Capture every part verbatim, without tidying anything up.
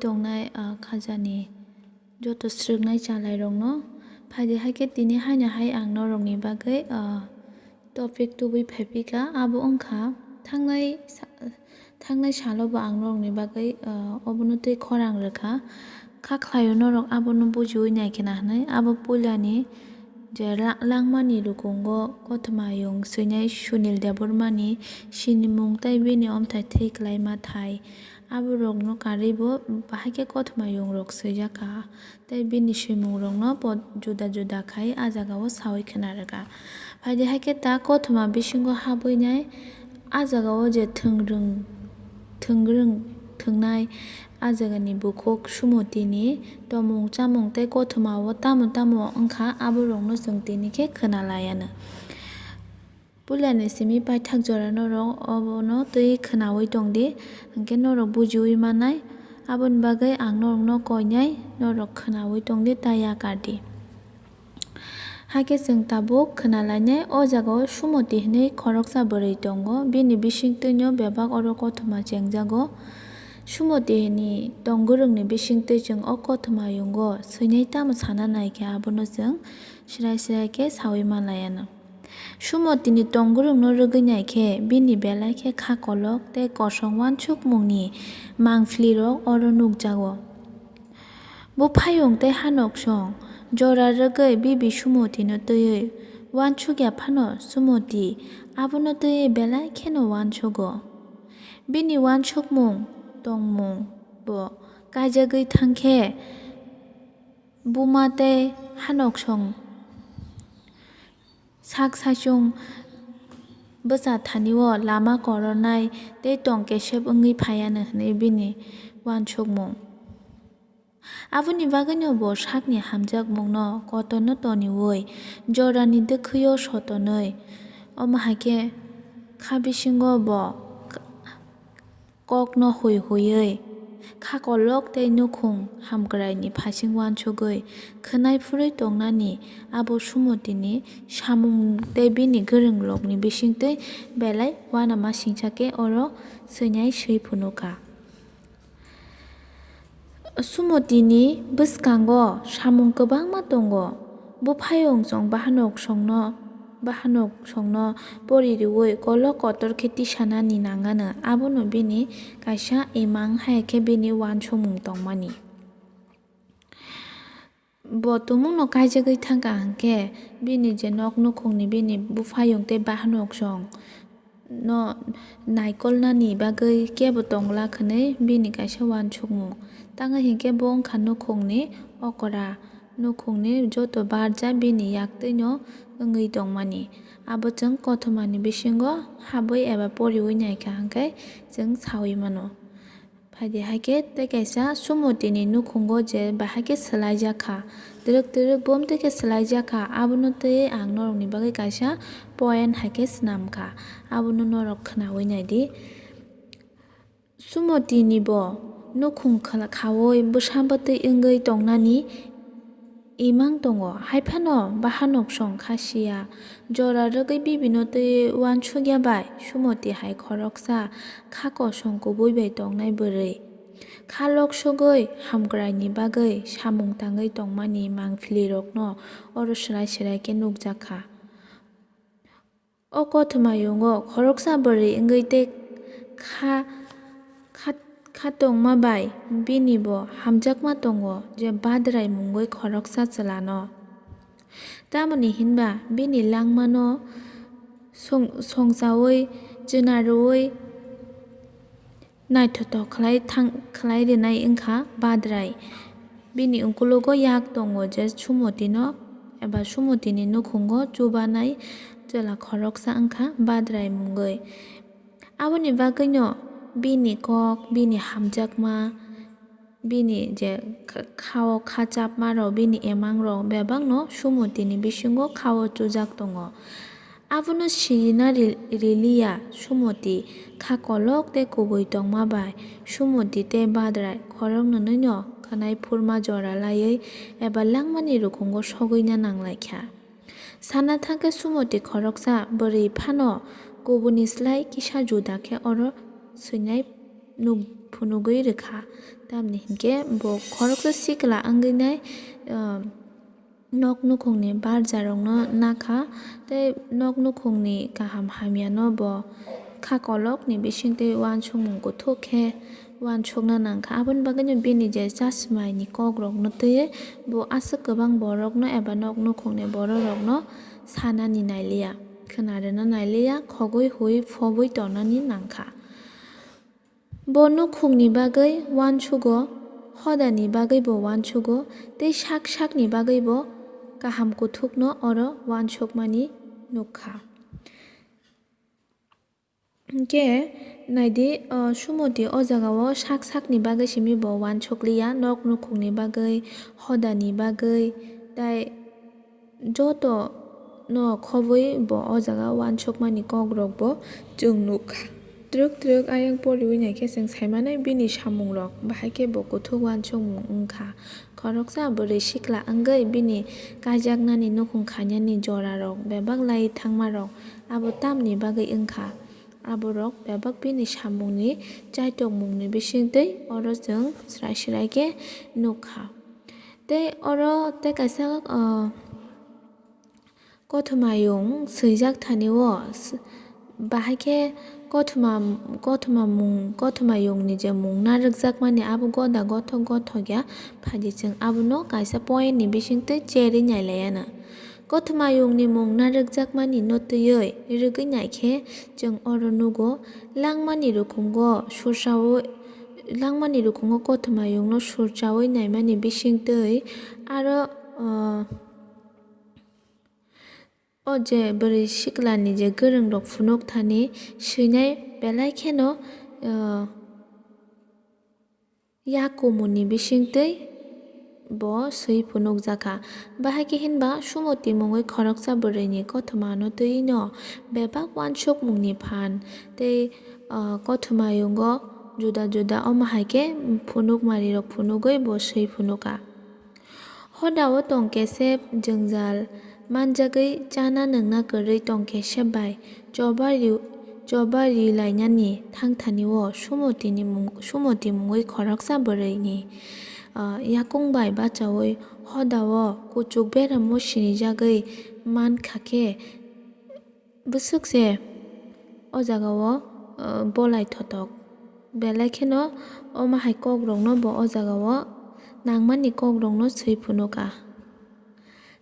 tongnai, ah, khajani joto swrwknai chalairokno. Phaidi hai khe tini haino hai ang norokni bagwi, ah, topic tubui phaiphikha, abo wngkha thangnai sa-, thangnai salo bo ang norokni bagwi, ah, obono tei khorang rwkha. Kha khlaio norok abono bujiui naikhe na hwnwi, abo puilani je la-, langmani rukungo kothoma yung swinai Sunil Debbarmani sinimung tei bini omthai thwi kwlaima thai. Aborokno karwi bo bahai khe kothoma yungrok swijak kha tei bini swimungrokno bo juda juda khai ah jagao saui khna rwkha. Phaidi hai khe ta kothoma bisingo habwi nai ah jagao je thwngrwng, thwngrwng thwngnai ah jagani bukhuk Sumotini tomung chamung tei kothomao tamo tamo wngkha aborokno chwng tini khe khna laianw. Puilani simi paithak jora norok obono twi khwnaui tong di, hwnkhe norok bujiui mannai. Aboni bagwi ang norokno koinai, norok khwnaui tong di, ta yakar di. Hakhe chwng tabuk khwnalainai, o jagao Sumoti hwnwi khoroksa bwrwi tongo, bini bisingtwino bebak oro kothoma chengjago. Sumoti ni tongwrwngni bisingtwi chwng o kothoma yungo swinai tamo sana naikhe abono chwng srai srai khe saui manlaianw. Sumotini tongwrwngno rwgwi naikhe bini belai khe kha kolok tei kosong uansukmungni mangphlirok oro nukjago. Buphayung tei hanoksong jora rwgwi bibi Sumotino twiwi uansukya phano Sumoti abono twiwi belai kheno uansugo. Bini uansukmung tongmung bo kaijagwi thangkhe buma tei hanoksong sak saichung bwsa thanio lama korornai tei tong kesep wngwi phaianw hwnwi bini uansukmung. Aboni bagwino bo sakni hamjakmungno kotorno toniui jorani dwkhwio sotonwi, omo hai khe kha bisingo bo kokno hui huiwi, kha kolok tei nukhung hamkraini phasing uansugwi khwnai phurwi tongnani abo Sumotini samung tei bini gwrwngrokni bisingtwi belai uanamasingcha khe oro swinai swi phunukha. Sumotini bwskango samung kwbangma tongo. Buphayung chwng bahanok songno, bahanok songno pori riui kolok kotor khe tisanani nanganw, abono bini kaisa imang hai khe bini uansukmung tongmani. Bo tumungno kaijagwi thangkha hwnkhe bini je nok nukhungni bini buphayung tei bahanok song no naikolnani bagwi kebo tongla hwnwi bini kaisa uansukmung. Tangwi hinkhe bo wngkha nukhungni okra, nukhungni joto barja bini yaktwino wngwi tongmani. Abo chwng kothomani bisingo habwi eba poriui naikha hwnkhe chwng saui mano. Phaidi hai khe tei kaisa Sumotini nukhungo je bahai khe swlaijak kha, twrwk twrwk bomtwi khe swlaijak kha, abono twiwi ang norokni bagwi kaisa point hai khe swnam kha, abono norok khwnaui nai di. Sumotini bo nukhung khwla-, khaui bwsa bwtwi wngwi tongnani imang tongo, hai phano bahanok song kha siya. Jora rwgwi bibino twiwi uansukya bai Sumoti hai khoroksa kha kosong kubui bai tongnai bwrwi. Kha loksogwi hamkraini bagwi samung tangwi tongmani mangphlirokno oro swrai swrai khe nukjak kha. O kothoma yungo khoroksa bwrwi wngwi tei kha, kha, kha tongma bai bini bo hamjakma tongo je Badrai mungwi khoroksa chwlano. Tamoni hinba bini langmano song-, songchaui, chwna rwui, naithothok khlai thang-, khlai rwnai wngkha Badrai. Bini ukulogo yak tongo je Sumotino eba Sumotini nukhungo chubanai chwla khoroksa wngkha Badrai mungwi. Aboni bagwino bini kok, bini hamjakma, bini je kha-, khao kha chapmarok, bini emangrok bebakno Sumotini bisingo khao chujak tongo. Abono sirina ri-, riliya Sumoti kha kolok tei kubui tongma bai Sumoti tei Badrai khoroknwino khwnai phurma jora laiwi eba langmani rukungo sogwina nanglaikha. Sana thangkhe Sumoti khoroksa bwrwi phano kubuni slai kisa juda khe oro swinai nuk-, phunugwi rwkha. Tamni hinkhe bo khoroksa sikla wngwi nai, ah, nok nukhungni barjarokno nakha, tei nok nukhungni kaham hamyano bo kha kolokni bisingtwi uansukmung kuthuk khe uansukna nangkha. Aboni bagwino bini je chasmaini kokrokno twiwi bo aswk kwbang borokno eba nok nukhungni bororokno sanani nailiya, khwnarwna nailiya, khogwi hui phobwi tonani nangkha. Bo nukhungni bagwi uansugo, hodani bagwibo uansugo, tei sak sakni bagwibo kaham kuthukno oro uansukmani nukha. Hinkhe naidi, o Sumoti o jagao sak sakni bagwi simi bo uansukliya, nok nukhungni bagwi, hodani bagwi, tei joto no khobwi bo o jaga uansukmani kokrokbo chwng nukha. Twrwk twrwk ayang poriwi naikhe chwng saimanai bini samungrok, bahai khe bo kuthuk uansukmung wngkha. Khoroksa bwrwi sikla wngwi bini kaijaknani nukhung khainani jorarok bebak lai thangmarok abo tamni bagwi wngkha? Aborok bebak bini samungni chaitokmungni bisingtwi oro chwng srai srai khe nukha. Tei oro tei kaisa, ah, kothoma yung swijak thani o, s-, bahai khe kothoma, kothoma mung, kothoma yungni je mung narwkjakmani abo goda gothok gothok ya, phaidi chwng abono kaisa point ni bisingtwi cherwi nailaiyano. Kothoma yungni mung narwkjakmani no twiwi rwgwi naikhe chwng oro nugo, langmani rukhungo sursaui, langmani rukhungo kothoma yungno sursaui naimani bisingtwi aro, ah, O je bwrwi siklani je gwrwngrok phunuk thani swinai belai kheno, ah, yakumuni bisingtwi bo swi phunukjakha. Bahai khe hinba Sumoti mungwi khoroksa bwrwini kothomano twi no bebak uansukmungni phan tei, ah, kothoma yungo juda juda omo hai khe phunukmarirok phunugwi bo swi phunuka. Hodao tong kesep jwngjal manjagwi chana nwngna kwrwi tong kesep bai choba ri-, choba rilainani thangthani o Sumotini mung-, Sumoti mungwi khoroksa bwrwini, ah, yakung bai bachaui hodao kuchuk beramo sinijagwi mankha khe, bwswk se o jagao, uh, bolai thotok. Belai kheno omo hai kokrokno bo o jagao nangmani kokrokno swi phunuka.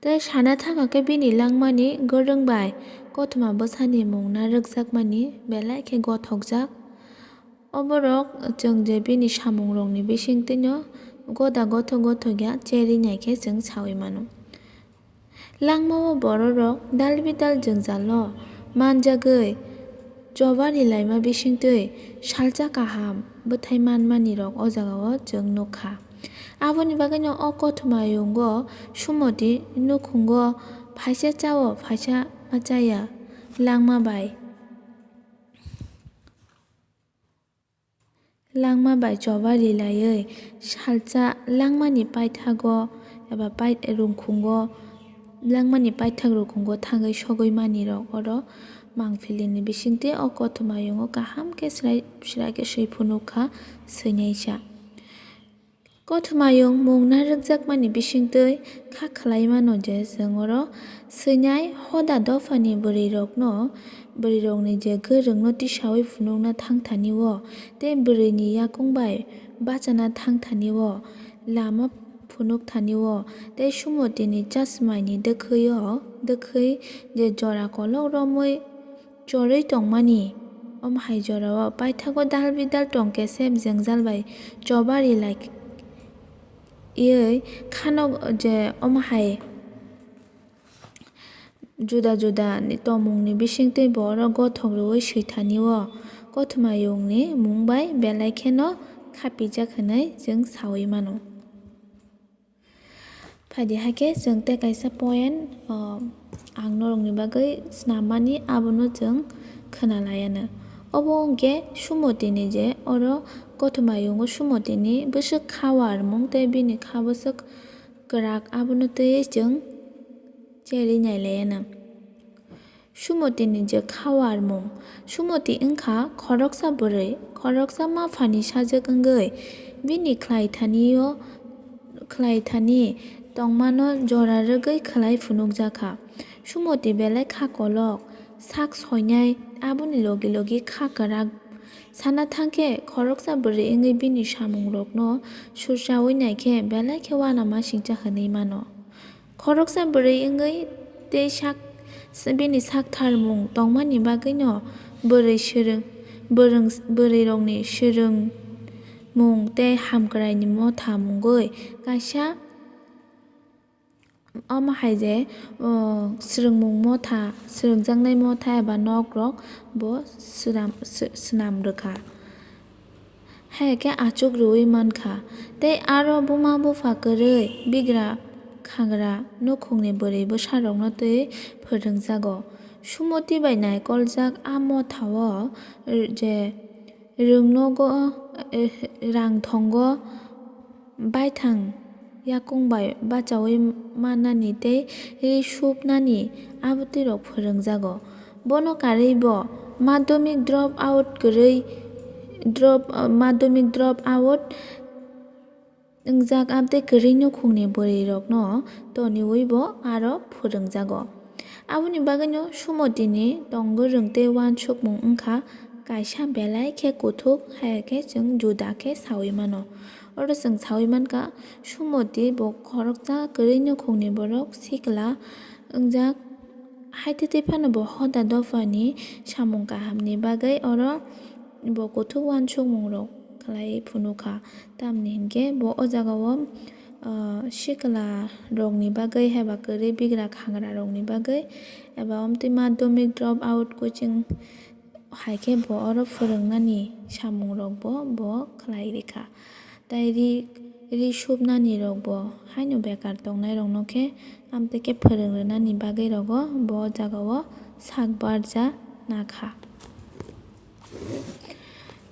Tei sana thangkha khe bini langmani gwrwng bai kothoma bwsani mung narwkjakmani belai khe gothokjak. Oborok chwng je bini samungrokni bisingtwino goda gothok gothok ya cherwi nai khe chwng saui mano. Langmao bororok dalbidal jwngjalo manjagwi choba rilaima bisingtwi salsa kaham bwthai manmanirok o jagao chwng nukha. Aboni bagwino o kothoma yungo Sumoti nukhungo phaisa chao phaisa ma chaya langma bai. Langma bai choba rilaiwi salsa langmani paithago eba pai-, rungkhungo, langmani paithak rungkhungo thangwi sogwi manwirok oro mangpilini bisingtwi o kothoma yungo kaham khe srai, srai khe swi phunuk kha swinaisa. Kothoma yung mung narwkjakmani bisingtwi kha khlai mano je chwng oro swinai hoda dophani bwrwirokno, bwrwirokni je gwrwngno tisaui phunukna thangthani o tei bwrwini yakung bai bachana thangthani o lama phunukthani o tei Sumotini chasmaini dwkhwi o, dwkhwi je jora kolok romwi chorwi tongmani, omo hai jorao paithago dal bidal tong kesep jwngjal bai choba rilai iyoi khano je omo hai juda juda ni tongmungni bisingtwi bo oro gothok rwui swithani o kothoma yungni mung bai belai kheno khapijak hinui chwng saui mano. Phaidi hakhe chwng tei kaisa point, o, ang norokni bagwi snammani abono chwng khwnalaiano. Obo hwnkhe Sumotini je oro kothoma yungo Sumotini bwswk kha warmung tei bini kha bwswk kwrak abono twiwi chwng cherwi nailaiano. Sumotini je khawarmung. Sumoti wngkha khoroksa bwrwi, khoroksa maphani sajwk wngwi bini khlai thani-o, khlai thani tongmano jora rwgwi khlai phunukjakha. Sumoti belai kha kolok, sak soinai, aboni logi logi kha kwrak. Sana thangkhe khoroksa bwrwi wngwi bini samungrokno surchaui naikhe belai khe uanamasingcha hwnwi mano. Khoroksa bwrwi wngwi tei sak, bini sak tharmung tongmani bagwino bwrwi swrwng, bwrwng, bwrwirokni swrwngmung tei hamkraini motha mungwi kaisa, omo hai je, o, swrwngmung motha, swrwngjaknai motha eba nokrok bo swnam, sw-, swnam rwkha. Hai khe achuk rwui mankha. Tei aro buma bupha kwrwi bigra khangra nukhungni bwrwi bwsarokno twi phwrwngjago. Sumoti bai naikoljak a mothao je rwngnogo, rang thongo, baithang yakung bai bachaui mannani tei ri supnani abotwirok phwrwngjago. Bono karwi bo madhyamik drop out kwrwi, drop, madhyamik drop out wngjak, abtwi kwrwi nukhungni bwrwirokno toniui bo aro phwrwngjago. Aboni bagwino Sumotini tongwrwng tei uansukmung wngkha kaisa belai khe kuthuk, hai khe chwng juda khe saui mano. Oro chwng saui mankha, Sumoti bo khoroksa kwrwi nukhungni borok, sikla wngjak, hai tei tei phano bo hoda dophani samung kahamni bagwi oro bo kuthuk uansukmungrok khlai phunukha. Tamni hinkhe bo o jagao, ah, sikla rokni bagwi haiba kwrwi bigra khangra rokni bagwi eba omtwi madhyamik drop out coaching hai khe bo oro phwrwngnani samungrokbo bo khlai rikha. Tei ri, ri supnanirokbo haino bekar tongnairokno khe amtwi khe phwrwng rwnani bagwi rogo bo o jagao sak barja nakha.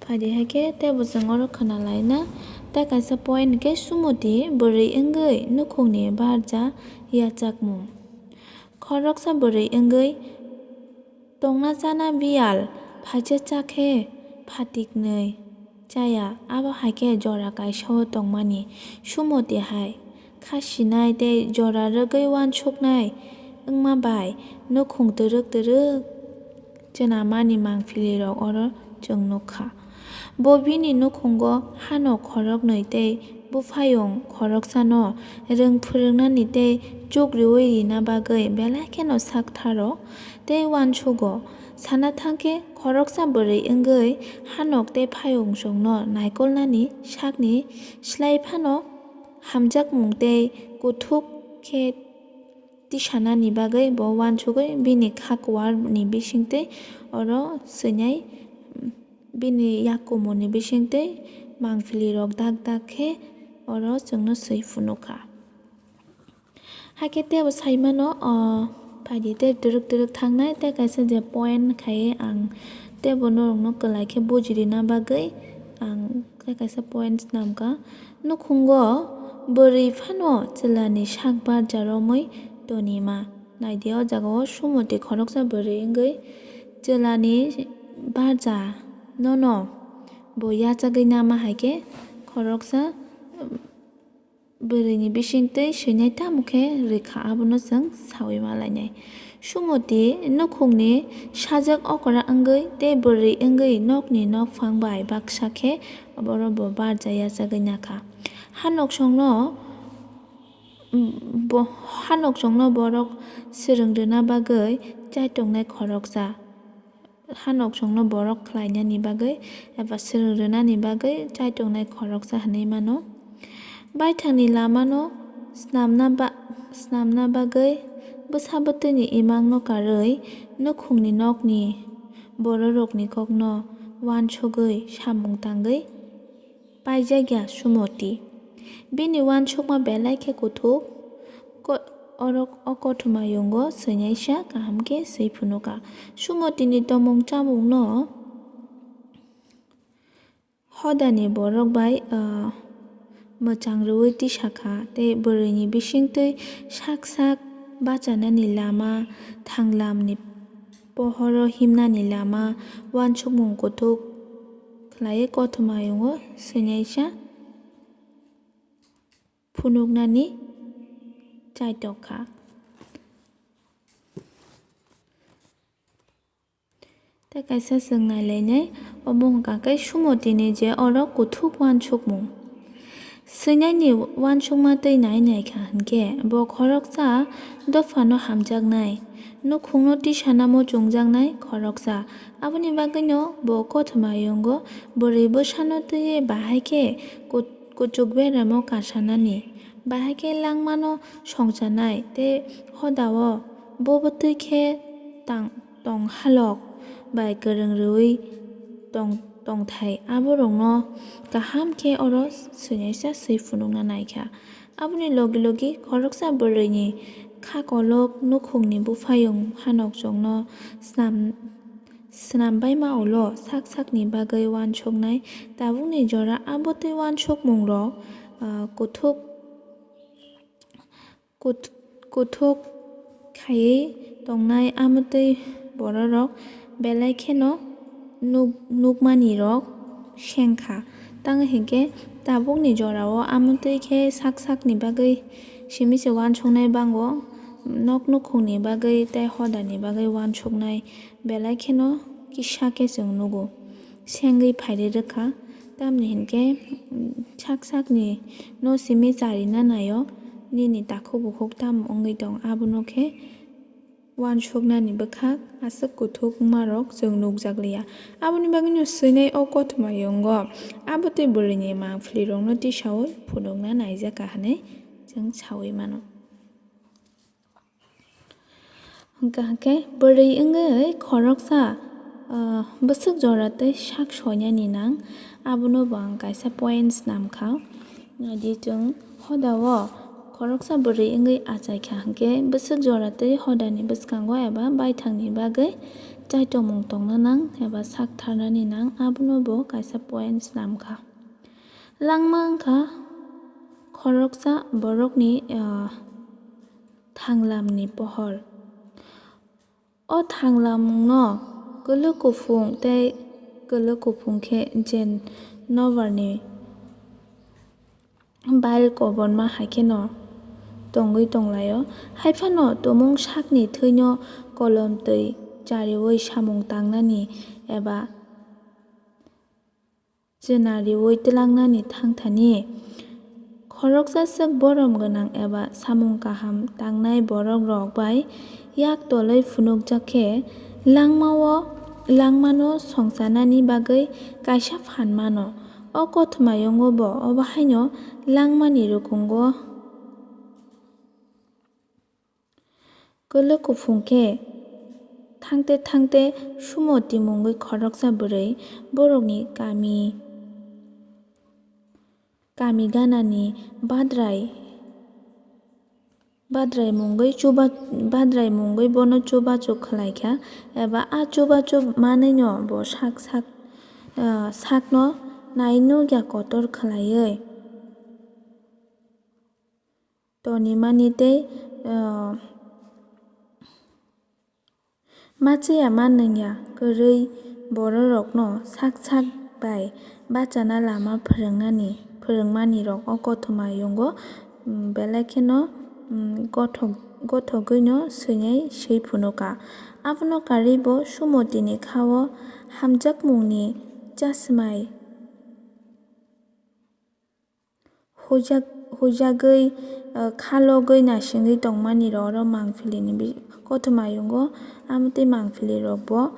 Phaidi hai khe teibo chwng oro khna laina. Tei kaisa point khe Sumoti bwrwi wngwi nukhungni barja yachakmung. Khoroksa bwrwi wngwi tongna chana biyal phaisa cha khe phatiknwi chaya, abo hai khe jora kaisao tongmani. Sumoti hai kha sinai tei jora rwgwi uansuknai wngma bai nukhung twrwk twrwk chwnamani mangpilirok oro chwng nukha. Bo bini nukhungo hano khoroknwi tei buphayung khoroksano rwng phwrwngnani tei chuk riui rina bagwi belai kheno sak tharo tei uansugo. Sana thang khe khoroksa bwrwi wngwi hanok tei phayungsongno naikolnani sakni slai phano hamjakmung tei kuthuk khe tisanani bagwi bo uansugwi bini kha kuarni bisingtwi oro swinai, bini yakumuni bisingtwi mangpilirok dak dak khe oro chwngno swi phunukha. Hakhe teibo sai mano, o, phaidi tei twrwk twrwk thangnai tei kaisa je point khaiwi ang teibo norokno kwlai khe bujirina bagwi ang tei kaisa point snamkha. Nukhungo bwrwi phano chwlani sak barja romwi tonima. Naidi, o jagao Sumoti khoroksa bwrwi wngwi chwlani barja nono bo yachagwi nama hai khe khoroksa bwrwini bisingtwi swinai tamo khe rwkha, abono chwng saui ma lainai. Sumoti nukhungni sajwk okra wngwi tei bwrwi wngwi nokni nokphang bai baksa khe oro bo barja yachagwi nakha. Hanoksongno, bo-, hanoksongno borok swrwng rwna bagwi chaitongnai khoroksa. Hanoksongno borok khlainani bagwi eba swrwng rwnani bagwi chaitongnai khoroksa hwnwi mano. Baithangni lamano snamna ba-, snamna bagwi bwsa bwtwini imangno karwi nukhungni nokni bororokni kokno uansugwi samung tangwi paijakya Sumoti. Bini uansukma belai khe kuthuk, ko-, oro o kothoma yungo swinaisa kaham khe swi phunukha. Sumotini tomung chamungno hodani borok bai, ah, mwchang rwui tisakha tei bwrwini bisingtwi sak sak bachanani lama thanglamni pohoro himnani lama uansukmung kuthuk khlaiwi kothoma ayungo swinaisa phunuknani chaitok kha. Tei kaisa chwng nailainai, omo wngkha khe sumotini je oro kuthuk uansukmung. Swinaini uansukma tei nai naikha hinkhe bo khoroksa dophano hamjaknai, nukhungno tisanamo chungjaknai khoroksa. Aboni bagwino bo kothoma ayungo bwrwi bwsano twiwi bahai khe kut-, kuchuk beramo kasanani, bahai khe langmano songchanai tei hodao bo bwtwi khe tang-, tong halok bai kwrwng rwui tong-, tongthai aborokno kaham khe oro swinaisa swi phunukna naikha. Aboni logi logi khoroksa bwrwini kha kolok nukhungni buphayung hanokchongno snam-, snambaima ulo sak sakni bagwi uansuknai tabukni jora abotwi uansukmungrok, ah, kuthuk Kut-, kuthuk khaiwi tongnai amotwi bororok belai kheno nuk-, nukmanirok seng kha. Tamo hinkhe tabukni jorao amotwi khe sak sakni bagwi simi se uansuknai bango, nok nukhungni bagwi tei hodani bagwi uansuknai belai kheno kisa khe chwng nugo. Sengwi phairwi rwkha. Tamni hinkhe, mm, sak sakni no simi charina naio, nini takhuk bukhuk tamo wngwi tong, abono khe uansuknani bwkhak aswk kuthuk wngmarok chwng nukjakliya. Aboni bagwino swinai o kothoma yungo abo tei bwrwini mangphlirokno tisaui phunukna naijakha hwnwi chwng saui mano. Hwnkha hwnkhe bwrwi wngwi khoroksa, ah, bwswk jora tei sak soinani nang, abono bo ang kaisa point snam kha. Naidi chwng hodao khoroksa bwrwi wngwi achai kha hwnkhe bwswk jora tei hodani bwskango eba baithangni bagwi chaitomung tongna nang eba sak tharnani nang, abono bo kaisa point snam kha. Langma wngkha khoroksa borokni, ah, thanglamni pohor. O thanglamungno kwlwk kuphung tei kwlwk kuphung khe Jen Nobarni Bail koborma hai kheno tongwi tonglaio. Hai phano tumung sakni thwino kolom twi chariui samung tangnani eba chwna riui twlangnani thangthani. Khoroksa swk borom gwnang eba samung kaham tangnai borokrok bai yak tolwi phunukjak khe, langmao, langmano songchanani bagwi kaisa phan mano. O kothoma yungo bo obo haino langmani rukungo Kwlwk kuphung khe thangte thangte Sumoti mungwi khoroksa bwrwi borokni kami, kami ganani badrai, badrai mungwi chuba-, badrai mungwi bono chubachu khlai kha, eba a chubachu manwino bo sak sak, ah, sakno nai nukya kotor khlaiwi. Tonimani tei, ah, machiya manwngya kwrwi bororokno sak sak bai bachana lama phwrwngnani, phwrwngmanirok o kothoma yungo, um, belai kheno, um, gothok, gothogwino swinai swi phunukha. Abono karwi bo Sumotini khao hamjakmungni chasmai. Huijak-, huijagwi, ah, khalogwi naisingwi tongmani rok oro mangpili ni bi-, kothoma yungo, amo tei mangpili rok bo,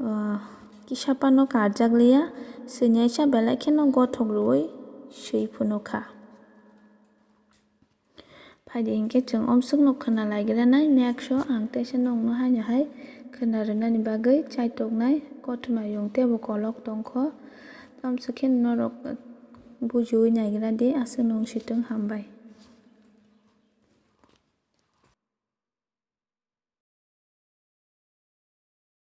ah, kisa phano karjak liya, swinaisa belai kheno gothok rwui swi phunukha. Phaidi hinkhe chwng omswkno khwna laigra nai, next o ang teisa nokno haino hai khwna rwnani bagwi chaitoknai kothoma yung teibo kolok tongkho, tamswk khe norok bujiui naigra di, aswk nung sitwng hambai.